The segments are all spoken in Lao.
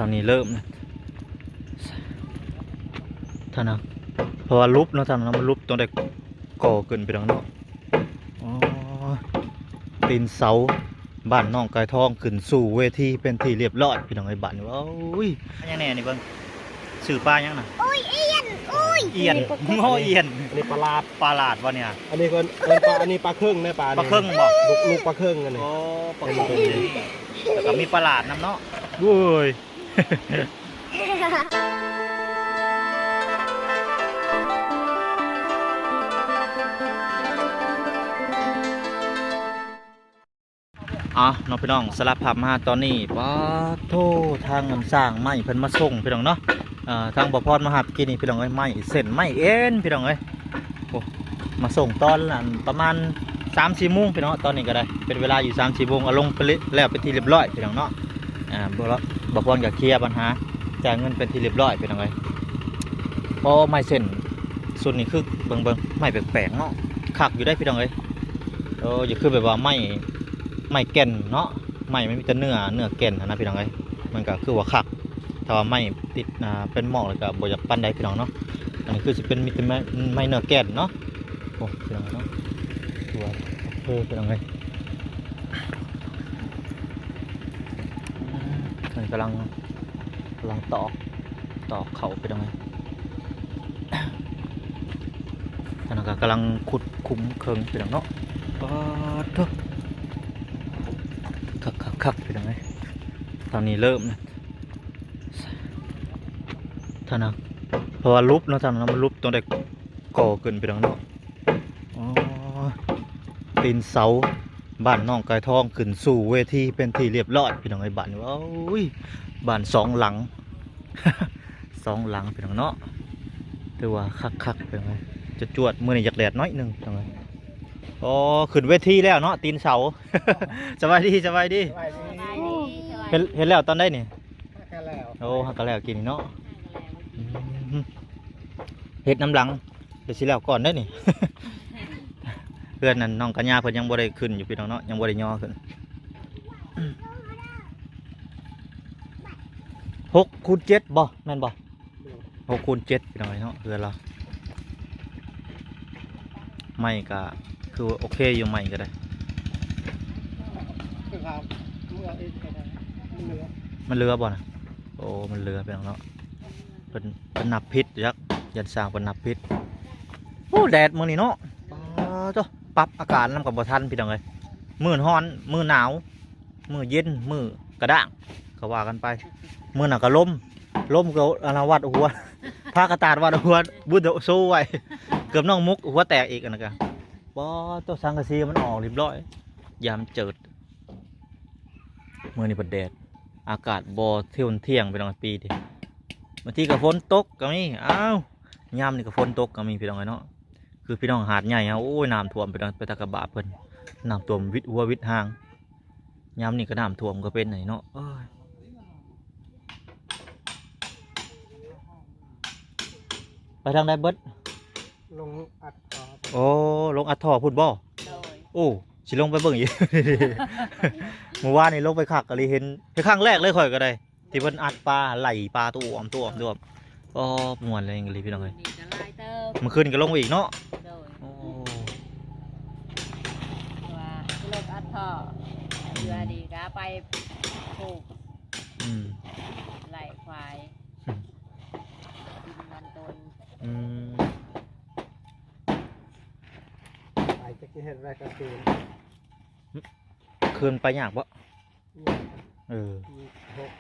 ອັນນີ້ເລີ່ມ ທ່ານນະ ເພາະວ່າຫຼຸບເນາະ ທ່ານນະ ມັນຫຼຸບຕ້ອງໄດ້ກໍ່ຂຶ້ນ ພີ່ນ້ອງເນາະ. ອໍ ຕີນເສົາບ້ານໜອງກາຍທອງ ຂຶ້ນສູ່ເວທີເປັນທີ່ລຽບລ້ອຍ ພີ່ນ້ອງເອີຍ. ບາດນີ້ ໂອ້ຍ ຫຍັງແດ່ນີ້ ເບິ່ງ ຊື່ປາຫຍັງນະ? ໂອ້ຍ ອຽນ ໂອ້ຍ ອຽນ ງໍ ອຽນ ອັນນີ້ປາຫຼາດ ປາຫຼາດບໍ່ນີ້? ອັນນີ້ກໍເອີ້ນປາ ອັນນີ້ປາເຄິງເດ້ ປານີ້ ປາເຄິງບໍ່? ລູກ ລູກປາເຄິງອັນນີ້. ໂອ້ ປາເຄິງ ແລ້ວກໍມີປາຫຼາດນຳເນາະ. ໂອ້ຍ ອ່ະເນາະ ພີ່ນ້ອງ ສະລັບພາບມາຕອນນີ້ ປາດໂທ້ ທາງອັນຊ່າງໄມ້ເພິ່ນມາສົ່ງ ພີ່ນ້ອງເນາະ. ເອີ ທາງບໍ່ພອນມາຮັບກີ້ນີ້ ພີ່ນ້ອງເອີຍ ໄມ້ເສັ້ນໄມ້ເອັນ ພີ່ນ້ອງເອີຍ. ໂອ້ ມາສົ່ງຕອນອັນປະມານສາມສີ່ໂມງ ພີ່ນ້ອງ. ຕອນນີ້ກໍໄດ້ເປັນເວລາຢູ່ສາມສີ່ໂມງ ເອົາລົງໄປແລ້ວເປັນທີ່ລຽບລ້ອຍ ພີ່ນ້ອງເນາະ. ອ່າ ບໍ່ ບໍ່ພອນກໍເຄລຍບັນຫາ ຈ່າຍເງິນເປັນທີ່ລຽບລ້ອຍ ພີ່ນ້ອງເອີຍ. ໂອ້ ໄມ້ເສັ້ນຊຸດນີ້ຄື ເບິ່ງໆ ໄມ້ແປກໆເນາະ ຄັກຢູ່ເດ້ ພີ່ນ້ອງເອີຍ. ໂອ້ ຢ່າຄືແບບວ່າໄມ້ ໄມ້ແກ່ນເນາະ ໄມ້ມັນມີແຕ່ເນື້ອ ເນື້ອແກ່ນຫັ້ນນະ ພີ່ນ້ອງເອີຍ. ມັນກໍຄືວ່າຄັກ ຖ້າວ່າໄມ້ຕິດ ອ່າ ເປັນໝອກແລ້ວກໍບໍ່ຢາກປານໃດ ພີ່ນ້ອງເນາະ. ອັນນີ້ຄືຊິເປັນມີແຕ່ໄມ້ ໄມ້ເນື້ອແກ່ນເນາະ. ໂອ້ ພີ່ນ້ອງເນາະ ຖືວ່າໂອເຄ ພີ່ນ້ອງເອີຍ. ເພິ່ນກຳລັງ ກຳລັງຕອກ ຕອກເຂົ້າ ພີ່ນ້ອງເອີຍ. ອັນນັ້ນກໍກຳລັງຂຸດຂຸມເຄິ່ງ ພີ່ນ້ອງເນາະ. ປາດໂທ້ ຄັກໆໆ ພີ່ນ້ອງເອີຍ. ທາງນີ້ເລີ່ມ ທ່ານນະ ເພາະວ່າຫຼຸບເນາະ ທ່ານນະ ມັນຫຼຸບຕ້ອງໄດ້ກໍ່ຂຶ້ນ ພີ່ນ້ອງເນາະ. ອໍ ຕີນເສົາບ້ານໜອງກາຍທອງ ຂຶ້ນສູ່ເວທີເປັນທີ່ລຽບລ້ອຍ ພີ່ນ້ອງເອີຍ. ບາດນີ້ ໂອ້ຍ ບ້ານສອງຫຼັງ ສອງຫຼັງ ພີ່ນ້ອງເນາະ. ຖືວ່າຄັກໆ ພີ່ນ້ອງເອີຍ ຈວດໆ. ມື້ນີ້ຢາກແດດໜ້ອຍໜຶ່ງ ພີ່ນ້ອງເອີຍ. ອໍ ຂຶ້ນເວທີແລ້ວເນາະ ຕີນເສົາ. ສະບາຍດີ ສະບາຍດີ ສະບາຍດີ. ເຮັດ ເຮັດແລ້ວຕອນໃດນີ້? ຫາກະແລ້ວ ໂອ້ ຫາກະແລ້ວກີ້ນີ້ເນາະ. ຫາກະແລ້ວ ອືມ ເຮັດນຳຫຼັງ ດຽວຊິແລ້ວກ່ອນເດ້ນີ້. ເຮືອນນັ້ນນ້ອງກັນຍາເພິ່ນຍັງບໍ່ໄດ້ຂຶ້ນຢູ່ ພີ່ນ້ອງເນາະ ຍັງບໍ່ໄດ້ຍໍຂຶ້ນ. ຫົກຄູນເຈັດບໍ່ ແມ່ນບໍ່? ຫົກຄູນເຈັດ ພີ່ນ້ອງເນາະ ເຮືອນລາວ. ໄມ້ກໍຄືໂອເຄຢູ່ ໄມ້ກໍໄດ້ ຄືວ່າເມືອເອງກໍໄດ້ ມັນເຫຼືອ ມັນເຫຼືອບໍ່ນະ? ໂອ້ ມັນເຫຼືອ ພີ່ນ້ອງເນາະ. ເພິ່ນ ເພິ່ນນັບຜິດຈັກ ຢ້ານຊ່າງເພິ່ນນັບຜິດ. ໂອ້ ແດດມື້ນີ້ເນາະ ປາດໂທ້ ປັບອາກາດນຳກໍບໍ່ທັນ ພີ່ນ້ອງເອີຍ. ມື້ຮ້ອນ ມື້ໜາວ ມື້ເຢັນ ມື້ກະດ້າງ ກໍວ່າກັນໄປ. ມື້ນັ້ນກໍລົມ ລົມກໍອາລະວາດຫົວ ພາກະຕາດວາດຫົວ ບຸດໂຊໄວ້ ເກືອບນ້ອງມຸກຫົວແຕກອີກ. ອັນນັ້ນກໍ ປາດໂທ້ ສັງກະສີມັນອອກຮຽບຮ້ອຍ ຍາມເຈີດ. ມື້ນີ້ພັດແດດ ອາກາດບໍ່ເທົ່ຽງ ພີ່ນ້ອງ ປີນີ້. ບາງທີກໍຝົນຕົກກໍມີ ອ້າວ ຍາມນີ້ກໍຝົນຕົກກໍມີ ພີ່ນ້ອງເອີຍເນາະ. ຄືພີ່ນ້ອງຫາດໃຫຍ່ເຮົາ ໂອ້ຍ ນ້ຳຖ້ວມ ພີ່ນ້ອງ ໄປຕາກະບາບເພິ່ນ ນ້ຳຖ້ວມວິດຫົວວິດຫາງ. ຍາມນີ້ກໍນ້ຳຖ້ວມກໍເປັນໄຫນເນາະ ເອີຍ. ໄປທາງໃດເບິດ? ລົງອັດທໍ່ ໂອ້ ລົງອັດທໍ່ພຸ້ນບໍ່? ໂດຍ ໂອ້ ຊິລົງໄປເບິ່ງອີກ. ມື້ວານນີ້ລົງໄປຄັກອີ່ຫຼີ ເຫັນ ເປັນຄັ້ງແລກເລີຍຂ້ອຍກໍໄດ້ ທີ່ເພິ່ນອັດປາ ໄລ່ປາຕວມໆໆ. ໂອ້ ມ່ວນເລີຍອີ່ຫຼີ ພີ່ນ້ອງເອີຍ. ນີ້ກໍຫຼາຍເຕີບ ມື້ຄືນກໍລົງໄປອີກເນາະ. ໂດຍ ໂອ້ ວ່າລົງອັດທໍ່ ເທື່ອນີ້ກໍໄປຜູກ ອືມ ໄລ່ຄວາຍ ອືມ ກິນມັນຕົ້ນ. ອືມ ໄປຈັກຊິເຮັດໄວ້ກາງຄືນ ຄືນໄປຍາກບໍ່? ຍາກ ເອີ ມີຫົກ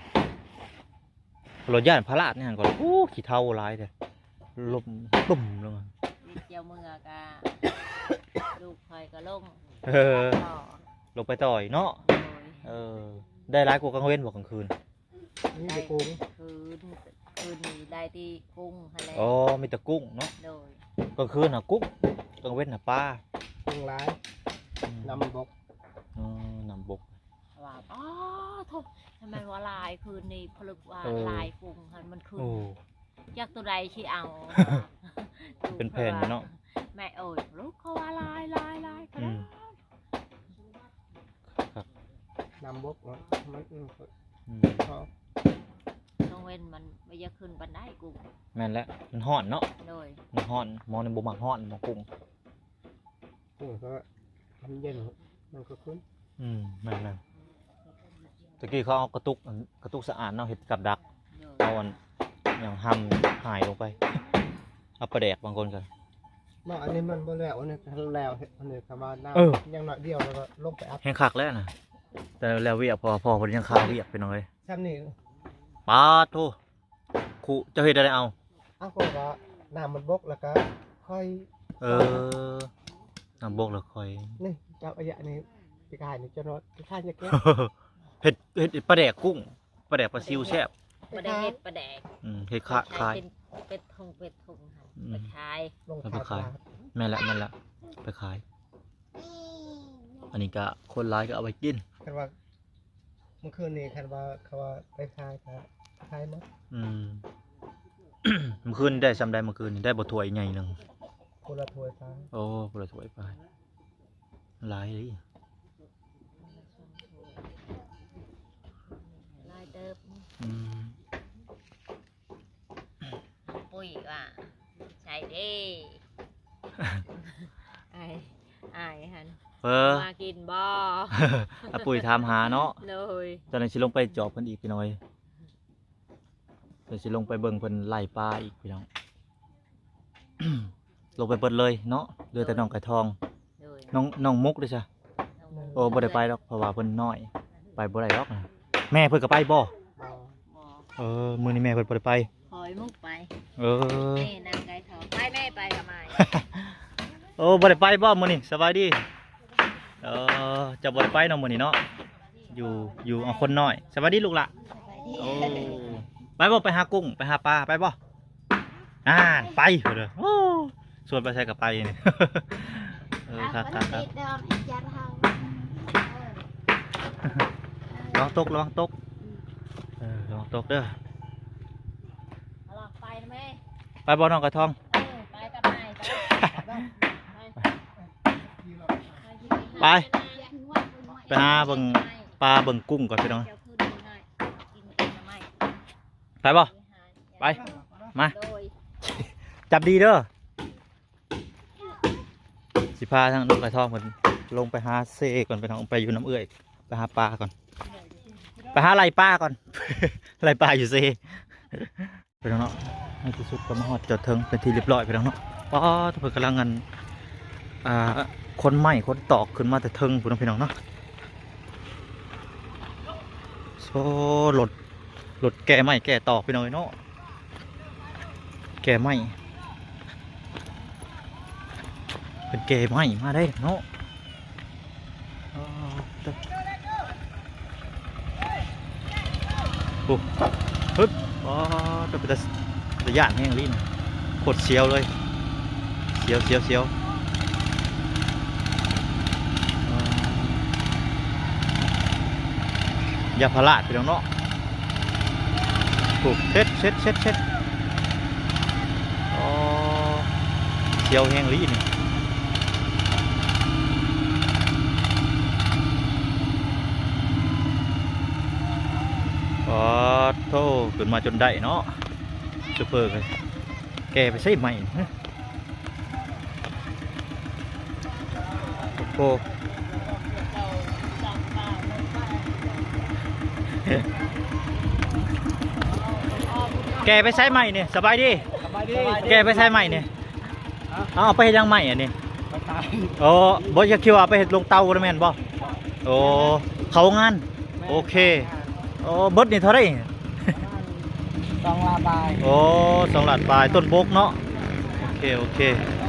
ລົດຢ້ານພະລາດນີ້ຫັ້ນກໍ ໂອ້ ຂີ້ເຖົ້າຫຼາຍແທ້ ລົມປຶ້ມລົງມາ. ເຈົ້າເມືອກະ ລູກຂ້ອຍກໍລົງ ເອີ ຕໍ່ ລົງໄປຕໍ່ອີກເນາະ. ໂດຍ ເອີ ໄດ້ຫຼາຍກວ່າກາງເວັນບໍ່ກາງຄືນ? ມີແຕ່ກຸ້ງ ຄືນ ຄືນນີ້ໄດ້ແຕ່ກຸ້ງຫັ້ນແຫຼະ. ອໍ ມີແຕ່ກຸ້ງເນາະ. ໂດຍ ກາງຄືນຫາກຸ້ງ ກາງເວັນຫາປາ ກຸ້ງຫຼາຍ ອືມ ນ້ຳບົກ. ອໍ ນ້ຳບົກ ວ່າ ອໍ ໂທ້ ທຳໄມວ່າຫຼາຍຄືນນີ້ ຜະລຶກວ່າ ເອີ ຫຼາຍກຸ້ງຫັ້ນມັນຂຶ້ນ. ໂອ້ ຈັກໂຕໃດຊິເອົາ ເປັນແຜ່ນຢູ່ເນາະ. ແມ່ເອີຍ ລູກເຂົາວ່າຫຼາຍ ຫຼາຍ ຫຼາຍ ອືມ ຄັກ ນ້ຳບົກເນາະ ມັນ ອືມ ອືມ ພໍ. ບໍ່ຢາກຂຶ້ນປານໃດກຸ້ງ. ແມ່ນແຫຼະ ມັນຮ້ອນເນາະ. ໂດຍ ມັນຮ້ອນ ໝໍນີ້ບໍ່ມັກຮ້ອນ ໝໍກຸ້ງ. ເອີ ກໍມັນເຢັນ ມັນກໍຂຶ້ນ. ອືມ ແມ່ນໆ ຕະກີ້ເຂົາເອົາກະຕຸກ ອັນ ກະຕຸກສະອາດເນາະ ເຮັດກັບດັກ. ໂດຍ ເອົາອັນຫຍັງຫຳຫາຍລົງໄປ ເອົາປາແດກບາງຄົນກໍ. ບໍ່ ອັນນີ້ມັນບໍ່ແລ້ວ ອັນນີ້ຄັນແລ້ວ ເຮັດ ອັນນີ້ຄັນວ່ານ້ຳ ເອີ ຍັງໜ້ອຍດຽວ ແລ້ວກໍລົງໄປອັດ ແຮງຄັກແລ້ວນະ. ແຕ່ແລ້ວວຽກ ເພາະວ່າພໍ່ເພິ່ນຍັງຄາວຽກ ພີ່ນ້ອງເອີຍ. ຊ່ຳນີ້ ປາດໂທ້ ຄຸ ເຈົ້າເຮັດແນວໃດເອົາ? ເອົາ ກໍວ່ານ້ຳມັນບົກ ແລ້ວກໍຄ່ອຍ. ເອີ ນ້ຳບົກແລ້ວຄ່ອຍ. ນີ້ ເຈົ້າອາຍະນີ້ ປີກາຍນີ້ ຈົນວ່າຄ້າຍໆ ຢາກແກ້ ເຮັດ ເຮັດປາແດກກຸ້ງ ປາແດກປາຊິວແຊບ. ບໍ່ໄດ້ເຮັດປາແດກ. ອືມ ເຮັດຂາ ຂາຍ ຂາຍເປັນ ເປັນຖົງ ເປັນຖົງຫັ້ນ ອືມ ໄປຂາຍ ລົງ ເອົາໄປຂາຍ ຂາຍ. ແມ່ນລະ ແມ່ນລະ ໄປຂາຍ. ອັນນີ້ກະຄົນຫຼາຍກໍເອົາໄປກິນ. ຄັນວ່າມື້ຄືນນີ້ ຄັນວ່າເຂົາວ່າໄປຂາຍກໍຂາຍໝົດ. ອືມ ມື້ຄືນໄດ້ຊ່ຳໃດ? ມື້ຄືນນີ້ໄດ້ບໍ່ຖ້ວຍໃຫຍ່ໜຶ່ງ? ຄົນລະຖ້ວຍປາຍ. ໂອ້ ຄົນລະຖ້ວຍປາຍ ຫຼາຍເລີຍ ຫຼາຍເຕີບ. ອືມ ປຸ້ຍວ່າ ໃສ່ເດ້ ອ້າຍ ອ້າຍຫັ້ນ ເອີ ມາກິນບໍ່? ອາປຸ້ຍຖາມຫາເນາະ. ໂດຍ ຕອນນີ້ຊິລົງໄປຈອບເພິ່ນອີກ ພີ່ນ້ອງເອີຍ. ດຽວຊິລົງໄປເບິ່ງເພິ່ນໄລ່ປາອີກ ພີ່ນ້ອງ. ລົງໄປເບິດເລີຍເນາະ ເຫຼືອແຕ່ນ້ອງໄກ່ທອງ. ໂດຍ ນ້ອງ ນ້ອງມຸກເດ້ຊະ? ນ້ອງມຸກ ໂອ້ ບໍ່ໄດ້ໄປດອກ ເພາະວ່າເພິ່ນນ້ອຍ ໄປບໍ່ໄດ້ດອກ. ແມ່ເພິ່ນກໍໄປບໍ່? ບໍ່ ບໍ່ ເອີ ມື້ນີ້ແມ່ເພິ່ນບໍ່ໄດ້ໄປ. ຂໍໃຫ້ມຸກໄປ. ເອີ ແມ່ນາງໄກ່ທອງ ໄປແມ່ ໄປກັບອ້າຍ. ໂອ້ ບໍ່ໄດ້ໄປບໍ່ມື້ນີ້? ສະບາຍດີ. ເອີ ເຈົ້າບໍ່ໄດ້ໄປເນາະມື້ນີ້ເນາະ. ຢູ່ ຢູ່ ເອົາຄົນນ້ອຍ. ສະບາຍດີລູກຫຼ້າ. ໂອ້ ໄປບໍ່? ໄປຫາກຸ້ງ ໄປຫາປາ ໄປບໍ່? ອ່າ ໄປເດີ. ໂອ້ ຊວນໄປໃສກໍໄປນີ້. ເອີ ຄັກໆໆ ລະວັງຕົກ ລະວັງຕົກ. ເອີ ລະວັງຕົກເດີ. ໄປບໍ່ນ້ອງໄກ່ທອງ? ເອີ ໄປກັບອ້າຍ ໄປ ໄປຫາເບິ່ງປາເບິ່ງກຸ້ງກ່ອນ ພີ່ນ້ອງ. ໄປບໍ່? ໄປ ມາ ໂດຍ ຈັບດີເດີ. ຊິພາທາງນ້ອງໄກ່ທອງເພິ່ນລົງໄປຫາເຊກ່ອນ ພີ່ນ້ອງ ໄປຢູ່ນຳເອື້ອຍ ໄປຫາປາກ່ອນ ໄປຫາໄລ່ປາກ່ອນ ໄລ່ປາຢູ່ເຊ. ພີ່ນ້ອງເນາະ ໃນທີ່ສຸດກໍມາຮອດຈອດເທິງເປັນທີ່ຮຽບຮ້ອຍ ພີ່ນ້ອງເນາະ. ປ້າດ ເພິ່ນກຳລັງອັນ ອ່າ ຂົນໄມ້ຂົນຕອກຂຶ້ນມາແຕ່ເທິງພຸ້ນເນາະ ພີ່ນ້ອງເນາະ. ໂອ້ ລົດ ລົດແກ່ໄມ້ແກ່ຕອກ ພີ່ນ້ອງເອີຍເນາະ. ແກ່ໄມ້ ເພິ່ນແກ່ໄມ້ມາໄດ້ເນາະ. ອໍ ໂອ້ ຮຶບ ອໍ ເປັນຕາ ຕາຢ້ານແຮງອີ່ຫຼີນະ ໂຄດສຽວເລີຍ ສຽວ ສຽວ ສຽວ. ຢ່າພະລາດ ພີ່ນ້ອງເນາະ. ໂອ້ ເຊັດ ເຊັດ ເຊັດ ເຊັດ. ອໍ ສຽວແຮງອີ່ຫຼີນີ້. ປາດໂທ້ ຂຶ້ນມາຈົນໄດ້ເນາະ ໂຊເຟີ. ແກ່ໄປໃສໄມ້? ໂອ້ ແກ່ໄປໃສໄມ້ນີ້? ສະບາຍດີ ສະບາຍດີ. ແກ່ໄປໃສໄມ້ນີ້? ເອົາໄປເຮັດຫຍັງໄມ້ອັນນີ້? ອໍ ບໍ່ ຢ່າຄິດວ່າໄປເຮັດລົງເຕົາບໍ່ ແມ່ນບໍ່? ໂອ້ ເຂົ້າໂຮງງານ. ໂອເຄ. ໂອ້ ເບິດນີ້ເທົ່າໃດ? ສອງລ້ານປາຍ. ໂອ້ ສອງລ້ານປາຍ ຕົ້ນບົກເນາະ. ໂອເຄ ໂອເຄ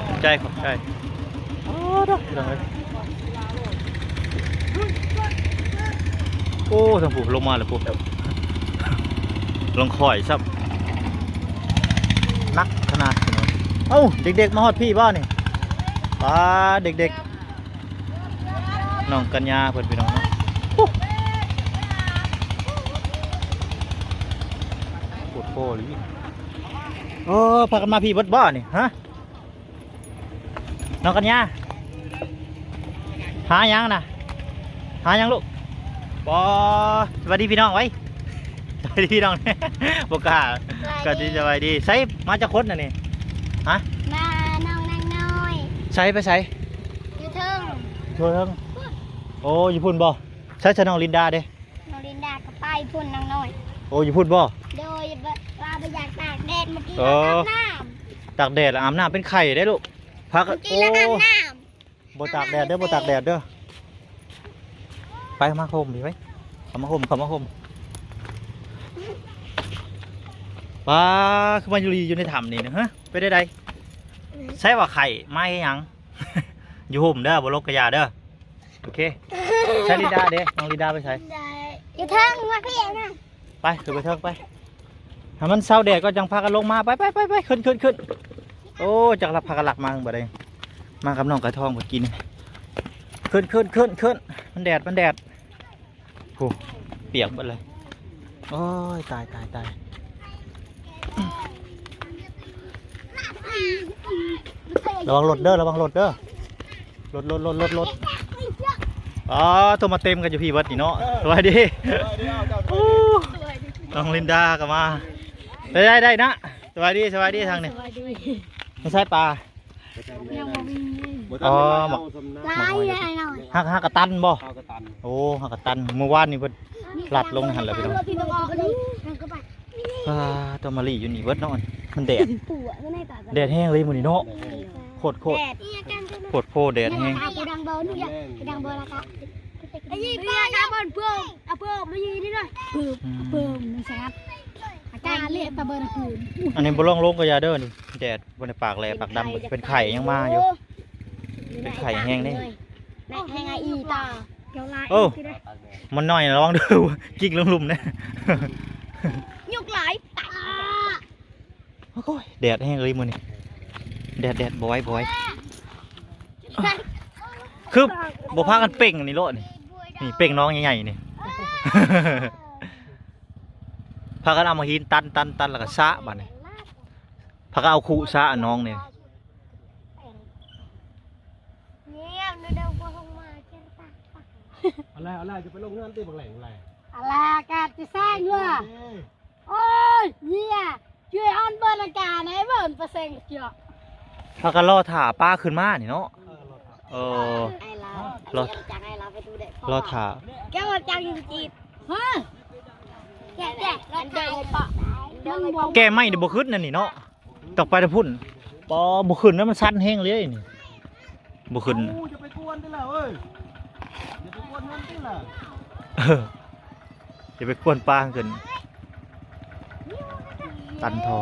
ຂອບໃຈ ຂອບໃຈ. ໂອ້ ທາງຜູ້ລົງມາແລ້ວ ຜູ້ລົງຂ້ອຍຊ້ຳ ໜັກຂະໜາດ. ເອົ້າ ເດັກໆ ມາຮອດພີ້ບໍ່ນີ້? ປາ ເດັກໆ ນ້ອງກັນຍາເພິ່ນ ພີ່ນ້ອງເນາະ. ໂອ້ ໂຄດໂພລີ. ໂອ້ ພາກັນມາພີ້ເບິດບໍ່ນີ້ ຮະ? ນ້ອງກັນຍາ ຫາຫຍັງນະ? ຫາຫຍັງລູກ? ບໍ່ ສະບາຍດີພີ່ນ້ອງໄວ້. ສະ ພີ່ນ້ອງ ບໍ່ກ້າ. ສະບາຍດີ ສະບາຍດີ. ໃສ ມາຈັກຄົນອັນນີ້? ຮະ? ມານ້ອງນາງນ້ອຍ. ໃສ ໄປໃສ? ຢູ່ເທິງ ຢູ່ເທິງ. ໂອ້ ຢູ່ພຸ້ນບໍ່? ໃສຊະ ນ້ອງລິນດາເດ້? ນ້ອງລິນດາກໍໄປພຸ້ນນາງນ້ອຍ. ໂອ້ ຢູ່ພຸ້ນບໍ່? ໂດຍ ວ່າບໍ່ຢາກຕາກແດດ ເມື່ອກີ້ ເອີ ອາບນ້ຳ. ຕາກແດດລະອາບນ້ຳເປັນໄຂ້ເດ້ລູກ. ພາກັນ ເມື່ອກີ້ລະອາບນ້ຳ. ບໍ່ຕາກແດດເດີ ບໍ່ຕາກແດດເດີ. ໄປ ເຂົ້າມາຫົ່ມພີ້ໄປ ເຂົ້າມາຫົ່ມ ເຂົ້າມາຫົ່ມ. ປ້າ ຄືມາຢູ່ລີຢູ່ໃນຖ້ຳນີ້ນະ ຮະ ເປັນໃດໃດ? ໃສວ່າໄຂ້ ມາເຮັດຫຍັງ? ຢູ່ຫົ່ມເດີ ບໍ່ລົກກະຢ່າເດີ. ໂອເຄ ໃສລິນດາເດ້? ນ້ອງລິນດາໄປໃສ? ຢູ່ເທິງ ມາພີ້ນະ. ໄປ ຂຶ້ນໄປເທິງໄປ ໃຫ້ມັນເຊົາແດດກ່ອນ ຈັ່ງພາກັນລົງມາ. ໄປ ໄປ ໄປ ໄປ ຂຶ້ນ ຂຶ້ນ ຂຶ້ນ. ໂອ້ ຈັກລະພາກັນລັກມາບໍ່ໄດ້ ມາກັບນ້ອງໄກ່ທອງເມື່ອກີ້ນີ້. ຂຶ້ນ ຂຶ້ນ ຂຶ້ນ ຂຶ້ນ ມັນແດດ ມັນແດດ. ໂອ້ ປຽກເບິດເລີຍ. ໂອ້ຍ ຕາຍ ຕາຍ ຕາຍ. ລະວັງລົດເດີ ລະວັງລົດເດີ. ລົດ ລົດ ລົດ ລົດ ລົດ. ອໍ ໂຕມາເຕັມກັນຢູ່ພີ້ເບິດນີ້ເນາະ. ສະບາຍດີ ສະບາຍດີ. ໂອ້ ນ້ອງລິນດາກໍມາ. ໄດ້ ໄດ້ ໄດ້ນະ. ສະບາຍດີ ສະບາຍດີ ທາງນີ້. ສະບາຍດີ. ໄດ້ໃຊ້ປາ? ຍັງບໍ່ມີ. ອໍ ໝາກ ຫຼາຍແລ້ວ. ຫາກ ຫາກກະຕັນບໍ່? ຫາກກະຕັນ. ໂອ້ ຫາກກະຕັນ ມື້ວານນີ້ເພິ່ນລັດລົງໃນຫັ້ນແຫຼະພີ່ນ້ອງ. ອ່າ ຕ້ອງມາລີ້ຢູ່ນີ້ເບິດເນາະ. ມັນແດດ ແດດແຮງເລີຍມື້ນີ້ເນາະ. ໂຄດ ໂຄດ ໂພດໂພ ແດດແຮງ. ອັນນີ້ບໍ່ລອງລົງກໍຢ່າເດີນີ້ ແດດ ບໍ່ໄດ້ປາກແຫຼປາກດຳ ເປັນໄຂ້ຍັງມາຢູ່. ເປັນໄຂ້ແຮງເດ້. ແຮງອີຕາ. ໂອ້ ມັນນ້ອຍ ລະວັງເດີ ກິກລົງລຸ່ມເດ້. ຍຸກຫຼາຍ. ໂອ້ຍ ແດດແຮງເລີຍມື້ນີ້. ແດດ ແດດ ບໍ່ໄຫວ ບໍ່ໄຫວ. ຄືບໍ່ພາກັນເປັ່ງອັນນີ້ໂລດນີ້. ນີ້ເປັ່ງໜອງໃຫຍ່ໆນີ້. ພາກັນເອົາມາຫີນຕັນ ຕັນ ຕັນ ແລ້ວກໍສະບາດນີ້. ພາກັນເອົາຄຸສະໜອງນີ້. ເອົາແລ້ວ ເອົາແລ້ວ ຈະໄປລົງເຮືອນຕິບັກແຫຼງແຫຼງ. ອາລາກາດຈະສ້າງວ່າ. ໂອ້ຍ ເຍຍ ຊ່ວຍອອນເບີນອາການໃຫ້ເບິ່ງປະເຊັງເຈາະ. ພາກັນລໍຖ້າປາຂຶ້ນມານີ້ເນາະ. ເອີ ລໍຖ້າ ເອີ ໄອ້ລາວ ລໍຈັກໄອ້ລາວໄປດູແດດ ລໍຖ້າ. ແກວ່າຈັກຢູ່ຈີດ. ຮະ ແກ ແກ ອັນເດີນໃຫ້ປະ ແກໄມ້ນີ້ບໍ່ຂຶ້ນອັນນີ້ເນາະ. ຕ້ອງໄປທາງພຸ້ນ. ປໍ ບໍ່ຂຶ້ນນະ ມັນຊັນແຮງເລີຍນີ້. ບໍ່ຂຶ້ນ. ໂອ້ ຢ່າໄປກວນຕິລະເອີຍ ຢ່າໄປກວນມັນຕິລະ. ເອີ ຢ່າໄປກວນປາງຂຶ້ນ. ຕັນທໍ່.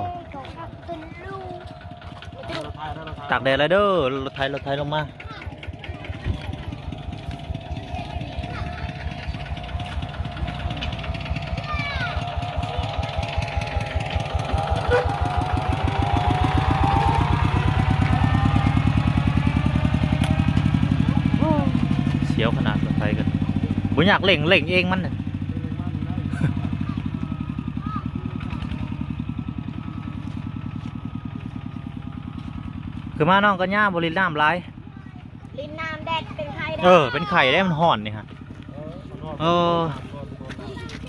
ຕາກແດດແລ້ວເດີ ລົດໄຖ ລົດໄຖລົງມາ. ໂອ້ ສຽວຂະໜາດລົດໄຖກັນ ບໍ່ຢາກເລັ່ງ ເລັ່ງເອງມັນ. ຄືມານ້ອງກັນຍາບໍ່ຫຼິ້ນນ້ຳຫຼາຍ. ຫຼິ້ນນ້ຳແດດເປັນໄຂ້ເດ້. ເອີ ເປັນໄຂ້ເດ້ ມັນຮ້ອນນີ້ຮະ. ເອີ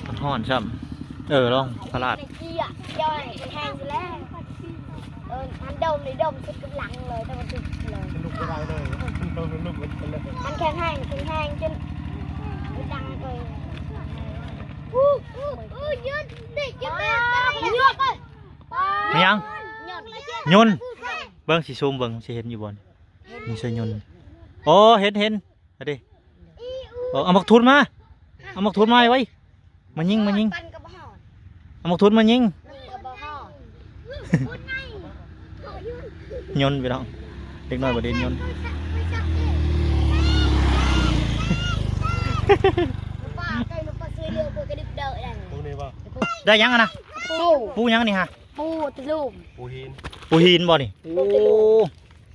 ມັນຮ້ອນຊ້ຳ. ເອີ ລອງພະລາດ. ເອີ ມັນດົມນີ້ດົມສຸດກຳລັງເລີຍ ແຕ່ວ່າຈຸກເລີຍ ມັນລຸກບໍ່ໄດ້ເລີຍ. ມັນແຂງແຮງ ແຂງແຮງຈົນດັງເລີຍ. ແມ່ນຫຍັງ? ຍົນ. ເບິ່ງຊິຊູມເບິ່ງ ຊິເຫັນຢູ່ບໍ່ນີ້? ມີໄຊຍົນ. ໂອ້ ເຫັນ ເຫັນ. ເອົາເດ້. ເອົາ ເອົາໝາກທຸນມາ ເອົາໝາກທຸນມາໄວໆ. ມາຍິງ ມາຍິງ. ເອົາໝາກທຸນມາຍິງ. ຍົນ ພີ່ນ້ອງ ເດັກນ້ອຍບໍ່ໄດ້ຍົນ. ໄດ້ຫຍັງຫັ້ນນະ? ປູ ປູຫຍັງນີ້ຮະ? ປູຕະລຸມ. ປູຫີນ ປູຫີນບໍ່ນີ້? ໂອ້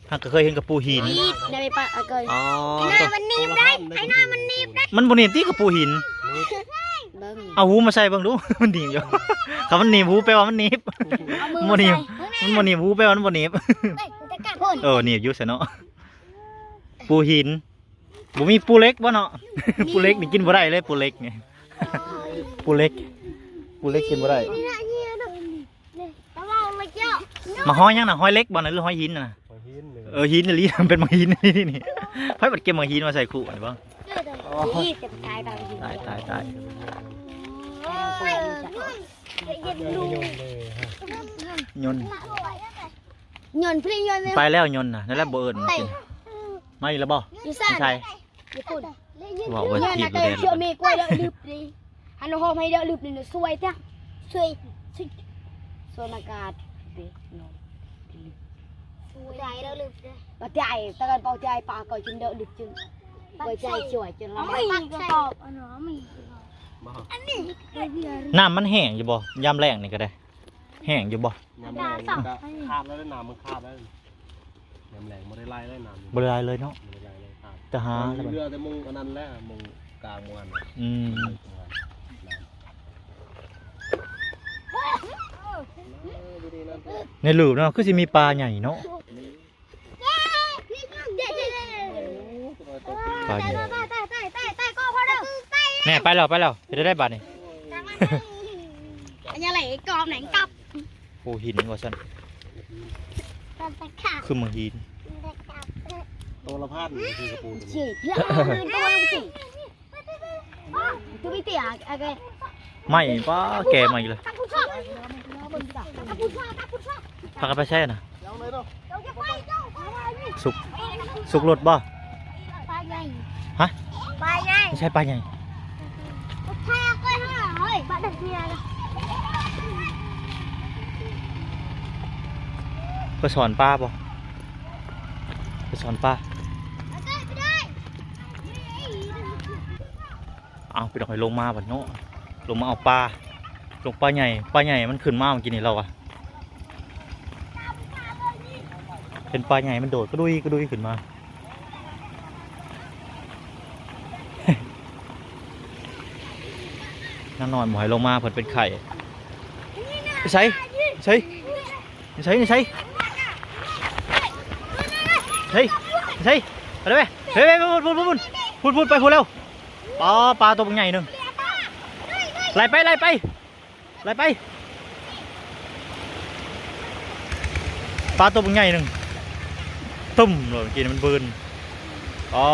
ຫາກກໍເຄີຍເຫັນກັບປູຫີນ. ໄດ້ປະເຄີຍ. ອໍ ໄອ້ນ້ອຍມັນໜີບໄດ້ ໄອ້ນ້ອຍມັນໜີບໄດ້. ມັນບໍ່ໜີບຕິກັບປູຫີນ. ເບິ່ງ ເອົາຫູມາໃສ່ເບິ່ງດູ ມັນໜີບຢູ່. ຄັນມັນໜີບຫູແປວ່າມັນໜີບ. ມັນບໍ່ໜີບຫູແປວ່າມັນບໍ່ໜີບ. ເອີ ໜີບຢູ່ຊັ້ນເນາະ. ປູຫີນ. ບໍ່ມີປູເຫຼັກບໍ່ເນາະ? ປູເຫຼັກນີ້ກິນບໍ່ໄດ້ເລີຍ ປູເຫຼັກນີ້ ປູເຫຼັກ. ປູເຫຼັກກິນບໍ່ໄດ້. ນີ້ນະ ນີ້ນະ ນີ້ ຕະຫຼອດເລີຍເຈົ້າ. ມາຮອຍຫຍັງນະ? ຮອຍເຫຼັກບໍ່ນະ ຫຼືຮອຍຫີນນະ? ຮອຍຫີນນີ້. ເອີ ຫີນອີ່ຫຼີ ເປັນໝາກຫີນນີ້. ໃຜບັດເກັບໝາກຫີນມາໃສ່ຄຸນີ້ບໍ່? ນີ້ຈະຕາຍຕາຍ ຕາຍ ຕາຍ ຕາຍ. ໂອ້ຍ ເຢັນ ໂຍນ ໂຍນ ໂຍນ ໄປແລ້ວ ໂຍນນະ. ນັ້ນແຫຼະ ບໍ່ເອີ້ນມັນກິນ. ມາອີກແລ້ວບໍ່? ຢູ່ໃສ? ຢູ່ໃສ? ຍີ່ປຸ່ນ. ເວົ້າວ່າ ໂຍນ ທີ່ ນະ ບໍ່ໄດ້ ເຊື່ອເມກວາຍເດີ ລຶບເດ. ອັນຫອມໃຫ້ເດີ ລຶບນີ້ ສວຍແທ້ ສວຍ ສວຍ ສວຍມາກາດເດ. ສວຍເດີ ລຶບເດ. ບໍ່ໄດ້ ຕະກັນເປົ່າໃຈປາກກໍຈິນເດີ ລຶບຈິນ ບໍ່ໃຈສວຍຈິນລະ. ອັນນີ້ ນ້ຳມັນແຫ້ງຢູ່ບໍ່? ຍາມແລ້ງນີ້ກໍໄດ້ ແຫ້ງຢູ່ບໍ່? ຍາມແລ້ງນີ້ກໍຂາດແລ້ວ ນ້ຳມັນຂາດແລ້ວ. ຍາມແລ້ງບໍ່ໄດ້ໄລ່ເລີຍ ນ້ຳ ບໍ່ໄດ້ໄລ່ເລີຍເນາະ. ບໍ່ໄດ້ໄລ່ເລີຍ ຂາດ. ແຕ່ຫາ ເຫຼືອແຕ່ມົງອັນນັ້ນແຫຼະ ມົງກາງ ມົງອັນ. ອືມ ໃນຫຼຸບເນາະ ຄືຊິມີປາໃຫຍ່ເນາະ. ປາໃຫຍ່. ແນ່ ໄປແລ້ວ ໄປແລ້ວ. ເຮັດໄດ້ບາດນີ້? ອັນນີ້ແຫຼະ ກອບແໜງກັບ. ໂອ້ ຫີນວ່າຊັ້ນ. ຄືໝາກຫີນ. ໂຕລະພັນ ຄືກະປູ. ໄມ້ປາ ແກ່ມາອີກແລ້ວ. ພາກັນໄປໃສນະ? ສຸກ ສຸກລົດບໍ່? ປາໃຫຍ່. ຮະ? ປາໃຫຍ່. ບໍ່ໃຊ່ປາໃຫຍ່. ປາເດັກເມຍ. ໄປສອນປາບໍ່? ໄປສອນປາ. ເອົາ ພີ່ນ້ອງ ໃຫ້ລົງມາບັດເນາະ. ລົງມາເອົາປາ ລົງປາໃຫຍ່. ປາໃຫຍ່ມັນຂຶ້ນມາເມື່ອກີ້ນີ້ ລາວວ່າ ເຫັນປາໃຫຍ່ມັນໂດດກະດຸຍກະດຸຍຂຶ້ນມາ. ນາງນ້ອຍບໍ່ໃຫ້ລົງມາ ເພິ່ນເປັນໄຂ້. ໃສ ໃສ ໃສ ໃສ ໃສ ໃສ ໄປເລີຍ. ເຮີ້ຍ ພຸ້ນ ພຸ້ນ ພຸ້ນ ໄປພຸ້ນແລ້ວ. ປາ ປາໂຕບັກໃຫຍ່ໜຶ່ງ. ໄລ່ໄປ ໄລ່ໄປ ໄລ່ໄປ. ປາໂຕບັກໃຫຍ່ໜຶ່ງ ຕຸ້ມໂລດ. ເມື່ອກີ້ນີ້ມັນບືນ. ອໍ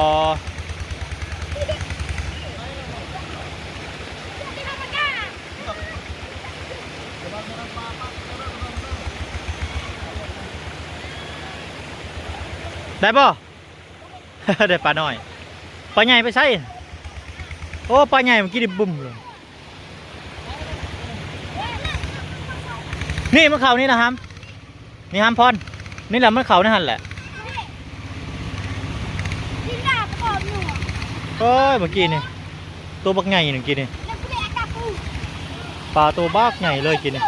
ໄດ້ບໍ່? ໄດ້ປານ້ອຍ. ປາໃຫຍ່ໄປໃສ? ໂອ້ ປາໃຫຍ່ເມື່ອກີ້ນີ້ບຶ້ມເລີຍ. ນີ້ມັນເຂົ້ານີ້ນະຫຳ. ນີ້ຫຳພອນ. ນີ້ແຫຼະ ມັນເຂົ້າໃນຫັ້ນແຫຼະ. ໂອ້ຍ ເມື່ອກີ້ນີ້ ໂຕບັກໃຫຍ່ເມື່ອກີ້ນີ້. ປາໂຕບັກໃຫຍ່ເລີຍກີ້ນີ້.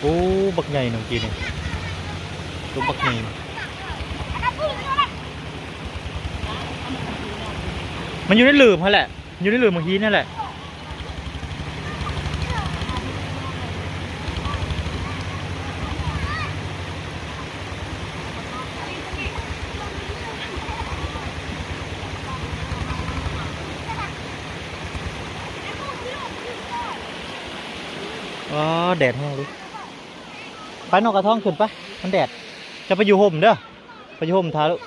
ໂອ້ ບັກໃຫຍ່ໜຶ່ງກີ້ນີ້ ໂຕບັກໃຫຍ່. ມັນຢູ່ໃນຫຼຸບຫັ້ນແຫຼະ ຢູ່ໃນຫຼຸບໝາກຫີນຫັ້ນແຫຼະ. ອໍ ແດດແຮງເລີຍ. ໄປ ນ້ອງກະທ້ອງ ຂຶ້ນໄປ ມັນແດດ. ຈະໄປຢູ່ຮົ່ມເດີ ໄປຢູ່ຮົ່ມຖ້າລູກ.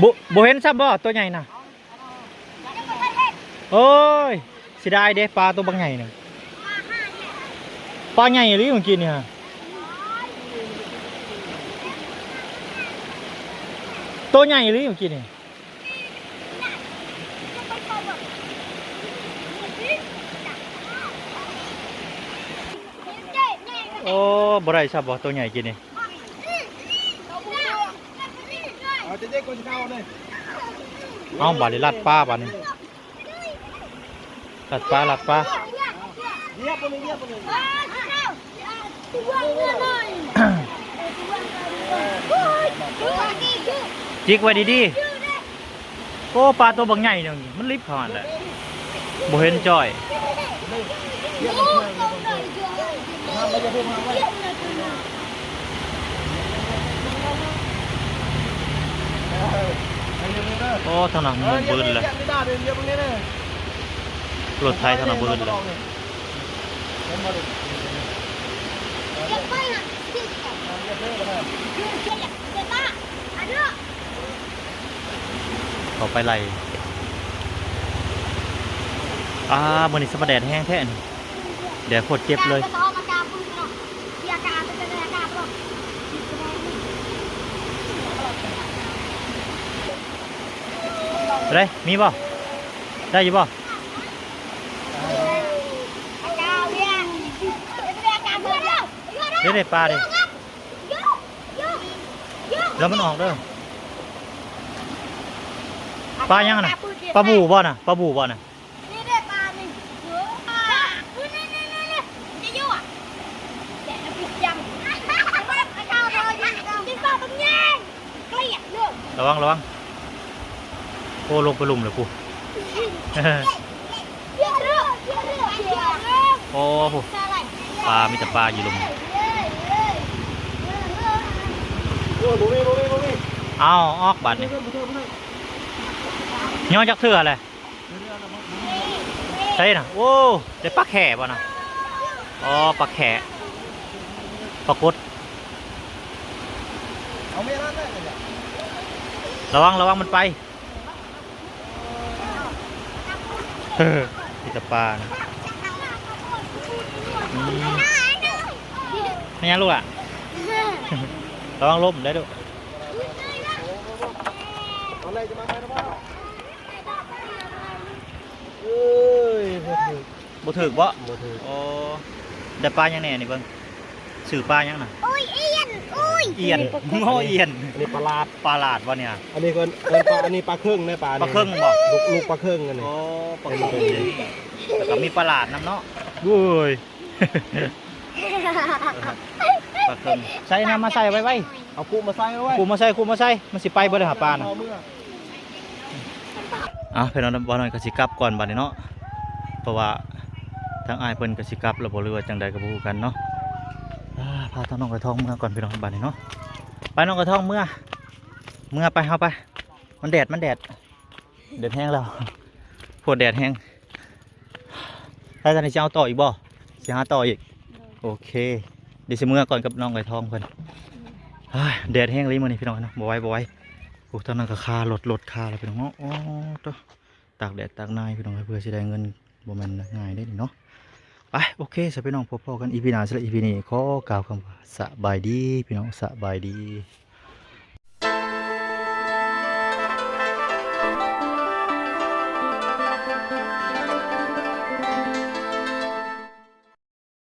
ບໍ່ ບໍ່ເຫັນຊ້ຳບໍ່ ໂຕໃຫຍ່ນະ? ໂອ້ຍ ເສຍດາຍເດ້ ປາໂຕບັກໃຫຍ່ນີ້. ປາໃຫຍ່ອີ່ຫຼີເມື່ອກີ້ນີ້ ໂຕໃຫຍ່ອີ່ຫຼີເມື່ອກີ້ນີ້. ໂອ້ ບໍ່ໄດ້ຊ້ຳບໍ່ ໂຕໃຫຍ່ກີ້ນີ້. ເອົາ ບາດນີ້ລັດປາ ບາດນີ້ລັດປາ ລັດປາ. ຈິກໄວ້ດີໆ. ໂອ້ ປາໂຕບັກໃຫຍ່ໜຶ່ງ ມັນລິບເຂົ້າຫັ້ນແຫຼະ ບໍ່ເຫັນຈ້ອຍ. ໂອ້ ທາງນັ້ນໝູ່ບຶ້ນແລ້ວ ລົດໄຖທາງນັ້ນບຶ້ນແລ້ວ. ເຂົ້າໄປໄລ່ ອາ ມື້ນີ້ສະບາແດດແຮງແທ້ນີ້ ແດດໂຄດເຈັບເລີຍ. ໄດ້ ມີບໍ່? ໄດ້ຢູ່ບໍ່? ເດ້ໆ ປາເດ້ ລະມັນອອກເດີ. ປາຫຍັງຫັ້ນນະ? ປາບູ່ບໍ່ນະ? ປາບູ່ບໍ່ນະ? ນີ້ເດ້ປານີ້ ນີ້ໆໆໆ ຈະຢູ່ອະ ແດດມັນຈຳ ປາເຂົາ ປາບັກໃຫຍ່ ເກລຽດເດີ. ລະວັງ ລະວັງ ໂອ້ ລົງໄປລຸ່ມເລີຍພຸ້ນ. ໂອ້ ປາ ມີແຕ່ປາຢູ່ລຸ່ມ. ເອົາ ອອກບາດນີ້ ຍ້ອນຈັກເທື່ອແຫຼະ. ໃຊ່ນະ ໂອ້ ໄດ້ປາແຂ້ບໍ່ນະ? ອໍ ປາແຂ້ ປາກົດ. ລະວັງ ລະວັງມັນໄປ. ເອີ ມີແຕ່ປານະ. ອືມ ແມ່ນຫຍັງລູກຫຼ້າ? ລະວັງລົ້ມໄດ້ລູກ. ເອີຍ ບໍ່ຖືກ ບໍ່ຖືກບໍ່? ບໍ່ຖືກ. ໂອ້ ໄດ້ປາຫຍັງແດ່ນີ້ເບິ່ງ? ຊື່ປາຫຍັງນະ? ໂອ້ຍ ອ່ຽນ ໂອ້ຍ ອ່ຽນ ໂອ້ ອ່ຽນ. ອັນນີ້ປາຫຼາດ ປາຫຼາດບໍ່ນີ້? ອັນນີ້ເອີ້ນ ເອີ້ນປາ ອັນນີ້ປາເຄິງເດ້ ປານີ້ ປາເຄິງບໍ່? ລູກ ລູກປາເຄິງອັນນີ້. ໂອ້ ປາເຄິງ ແລ້ວກໍມີປາຫຼາດນຳເນາະ. ໂອ້ຍ ປາເຄິງ ໃສ່ນະ ມາໃສ່ໄວໆ. ເອົາຄຸມາໃສ່ໄວໆ ຄຸມາໃສ່ ຄຸມາໃສ່ ມັນຊິໄປເບິດແລ້ວຫາປານະ. ອ່ະ ພີ່ນ້ອງ ບ່າວນ້ອຍກໍຊິກັບກ່ອນບາດນີ້ເນາະ ເພາະວ່າທາງອ້າຍເພິ່ນກໍຊິກັບແລ້ວບໍ່ ຫຼືວ່າຈັ່ງໃດກໍບໍ່ຮູ້ກັນເນາະ. ອ່າ ພາທາງນ້ອງໄກ່ທອງເມືອກ່ອນພີ່ນ້ອງ ບາດນີ້ເນາະ. ໄປ ນ້ອງໄກ່ທອງ ເມືອ ເມືອໄປ ເຮົາໄປ ມັນແດດ ມັນແດດ ແດດແຮງແລ້ວ ໂພດແດດແຮງ. ແລ້ວຕອນນີ້ຊິເອົາຕໍ່ອີກບໍ່? ຊິຫາຕໍ່ອີກ. ໂອເຄ ດຽວຊິເມືອກ່ອນກັບນ້ອງໄກ່ທອງເພິ່ນ. ເຮີ້ຍ ແດດແຮງອີ່ຫຼີມື້ນີ້ພີ່ນ້ອງເນາະ ບໍ່ໄຫວ ບໍ່ໄຫວ. ໂອ້ ທາງນັ້ນກໍຄາລົດ ລົດຄາແລ້ວພີ່ນ້ອງເນາະ. ໂອ້ ໂຕ ຕາກແດດຕາກໜາວພີ່ນ້ອງ ເພື່ອຊິໄດ້ເງິນ ບໍ່ແມ່ນງ່າຍເດ້ນີ້ເນາະ. ໄປ ໂອເຄຊະພີ່ນ້ອງ ພົບພໍ້ກັນອີພີໜ້າ. ສຳລັບອີພີນີ້ຂໍກ່າວຄຳວ່າສະບາຍດີພີ່ນ້ອງ ສະບາຍດີ.